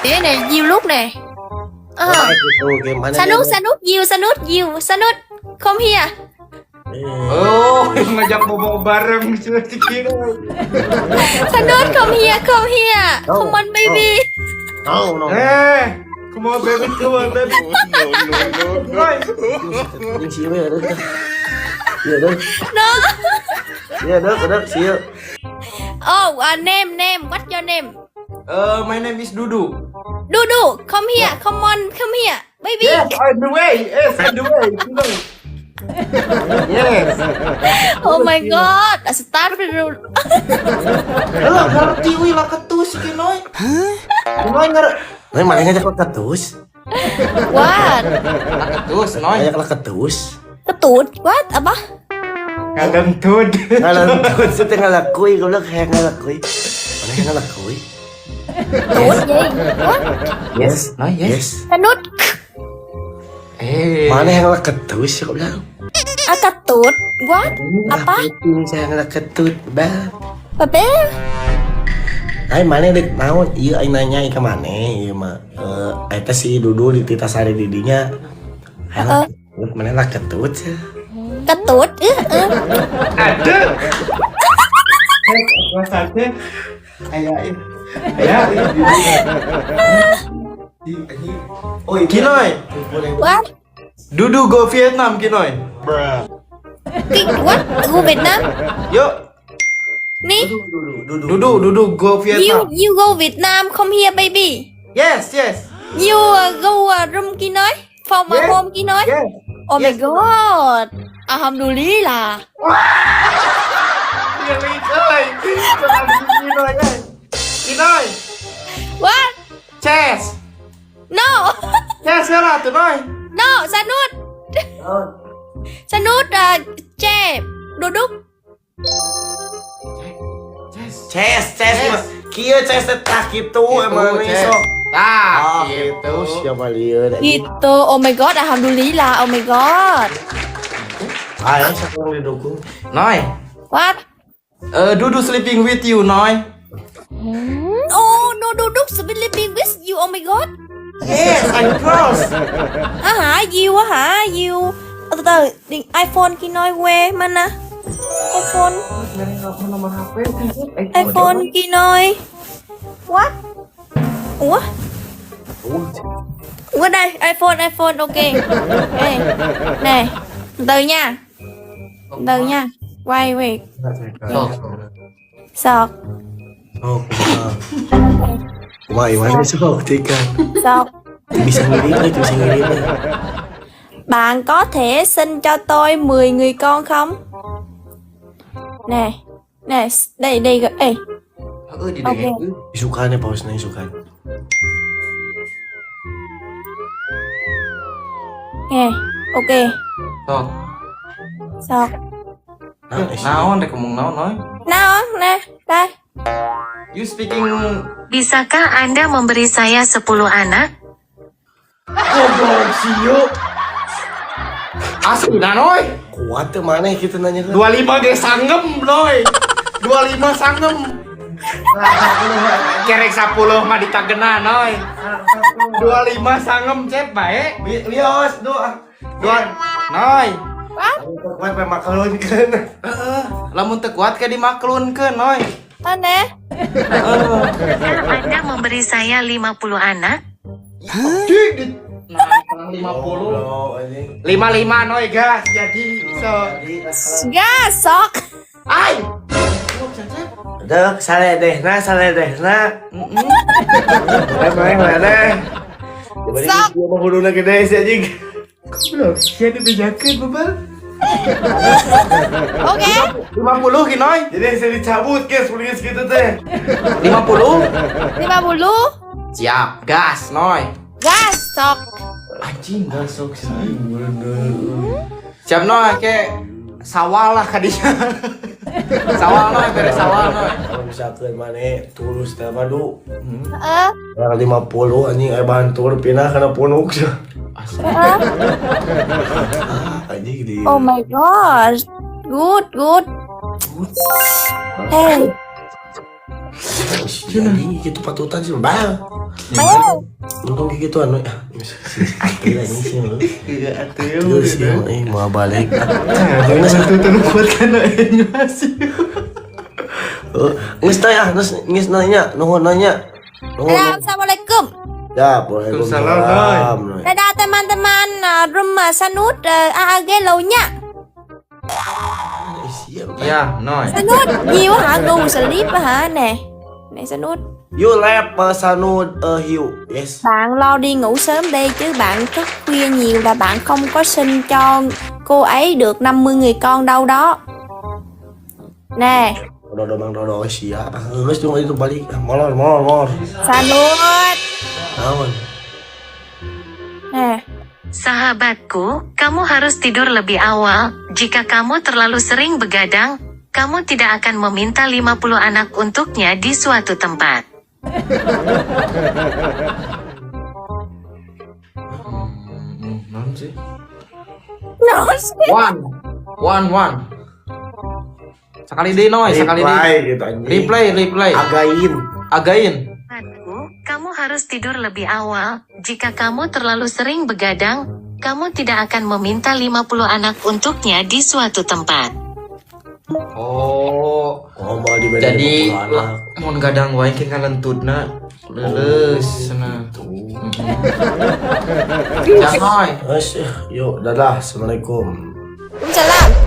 Đây này, you look nè. Ờ. Oh, gitu gimana? Sanut, Sanut, you, Sanut, you, Sanut. Come here. Eh, Oh, ngajak bobo bareng si Kinoy. Sanut, come here, come here. Oh, Come on, baby. No, no. Eh, come on baby, come on baby. Noy. Anjing sih ya udah. Iya deh. No. Iya deh, udah sih. Oh, name, name. What's your name? My name is Dudu. Dudu, come here. Come on, come here. Baby. Yes, on the way. Yes, on the way. Kinoy. Yes. Oh my God. I start with Lah ngerti wih lah ketus si Kinoy. Kinoy ngerti. Nah, mana ngajak lah ketus? What? Lah ketus, Noy. Ngajak lah ketus. Ketut? What? Apa? Ngalentut. Ngalentut, itu ngalakui, goblok kayak ngalakui. Mana yang ngalakui? Tut gì? What? Yes. Noy, yes. Yes. Sanut. Eh. Mana yang ketus ya goblok? Ah, ketut. What? Apa? Saya ngalak ketut, bah. Apa? Ai mana dek naon ieu aing nanya ka maneh ieu mah. Eh eta si Dudu di Titasari di dinya. Hayang mana lah ketut ya. Ketut. Eh, eh. Ada. Rasanya kayak ya. Oh, Kinoy. What? Dudu go Vietnam Kinoy. Cái what? Go Việt Nam? Yuk, Nih. Dudu. Dudu, Dudu go You Vietnam. You go Việt Nam, come here baby. Yes, yes. You go room Kinoy. From my Yes. home Kinoy. Yes. Oh my Yes. God. Alhamdulillah. Really, euy. Kinoy, euy. Kinoy. What? Chess. No. Chess lah tuh, Noy. No, Sanut. Sanut che duduk. Chess. Ces, ces, kieu ces teh tah kitu emang Gitu, sok. Tah, Ah, gitu. Siapa lieur anjing. Gitu. Oh my God, alhamdulillah. Oh my God. Ah, sok yang didukung. Noy. What? Eh, Dudu sleeping with you, Noy. Oh, no, duduk sleeping with you. Oh my God. Yes, I'm close. À hả, you á hả, you. Ờ, từ từ, điện iPhone Kinoy quê mana? iPhone, Nomor HP. iPhone Kinoy. What? Ủa? Ủa đây, iPhone, iPhone, ok. Ok. Nè, từ từ nha. Từ từ nha. Quay, wait. Sok. Sọt, Oh, kumaha. Kumaha gimana sok tika. Sọt. Bisa ngirim euy, bisa ngirim euy. Bạn có thể sinh cho tôi 10 người con không? Nè, nè, đây, đây, ê, Heeh, didengekeun. Isukan ya pausna isukan. Nghe, ok, Sok. sọt. Nah, isi. Naon rek ngomong naon, Noy? Nào, nè, đây. You speaking Bisakah Anda memberi saya 10 anak? Goblok sih. Asli nah, Noy. Kuat teu maneh kitu nanya. 25 ge sangem, Noy. 25 sangem. Kerek 10 mah ditagena, Noy. 25 sangem cep bae. Wios, doa. Dua, Noy. Kuat pe maklunkeun. Heeh, lamun teu kuat ke dimaklunkeun, Noy. À, nè. Heeh. Bisakah Anda memberi saya 50 anak? Nah, 50. Goblok, anjing. 55 Noy gas jadi so. Gas, sok. Ai. Dek, saledehna, saledehna. Heeh. Maneh maneh. Dibanding Sok. ieu mah kuduna gede sih anjing. Goblok, sia dibejakeun bebal. Ok. 50 Kinoy. Jadi saya dicabut guys, mendingan segitu teh. 50. 50. Siap, gas Noy. Gas, sok. Anjing gas sok sih. Siap Noy, ke sawal lah kadinya. Sawal Noy, beres sawal Noy. Kalau misalkan maneh tulus teh mah du. Ờ, Orang 50 anjing aya bantur pindah kana punuk. Ờ. Ah, anjing di. Oh my God. Good, good. Hey. Si anjing gitu patutan sih, bang. Untung kayak gitu anu ya. Si anjing sih lu. Iya atuh. Terus sih mau balik. Jangan satu buat kana aing masih. Geus teh ah, geus geus nanya, nuhun nanya. Nuhun. Assalamualaikum. Ya, waalaikumsalam. Noy. Dadah teman-teman room Sanut AAG lâu nha. Eh, siap. Ya, Noy. Sanut nhiều hả? Go sleep hả nè. Nè Sanut. You left Sanud Hiu. Yes. Bạn lo đi ngủ sớm đi chứ bạn thức khuya nhiều là bạn không có sinh cho cô ấy được 50 người con đâu đó. Nè, Dodo Bang Dodo sia. Ah, geus tunggu itu balik. Ah, molor molor molor. Sanut. Naon? Nè, Sahabatku, kamu harus tidur lebih awal. Jika kamu terlalu sering begadang, kamu tidak akan meminta 50 anak untuknya di suatu tempat. Non sih. nó One. One one. Sekali deh Noy, sekali deh. Reply gitu anjing. Replay, replay. Again. Again. Sahabatku, kamu harus tidur lebih awal. Jika kamu terlalu sering begadang, kamu tidak akan meminta 50 anak untuknya di suatu tempat. Oh, Oh, mau diberi jadi 50 anak. mun gadang wae ke ngalentutna leuleus cenah. Tuh. Jangan Noy. Geus, yuk, dadah. Assalamualaikum. Salam.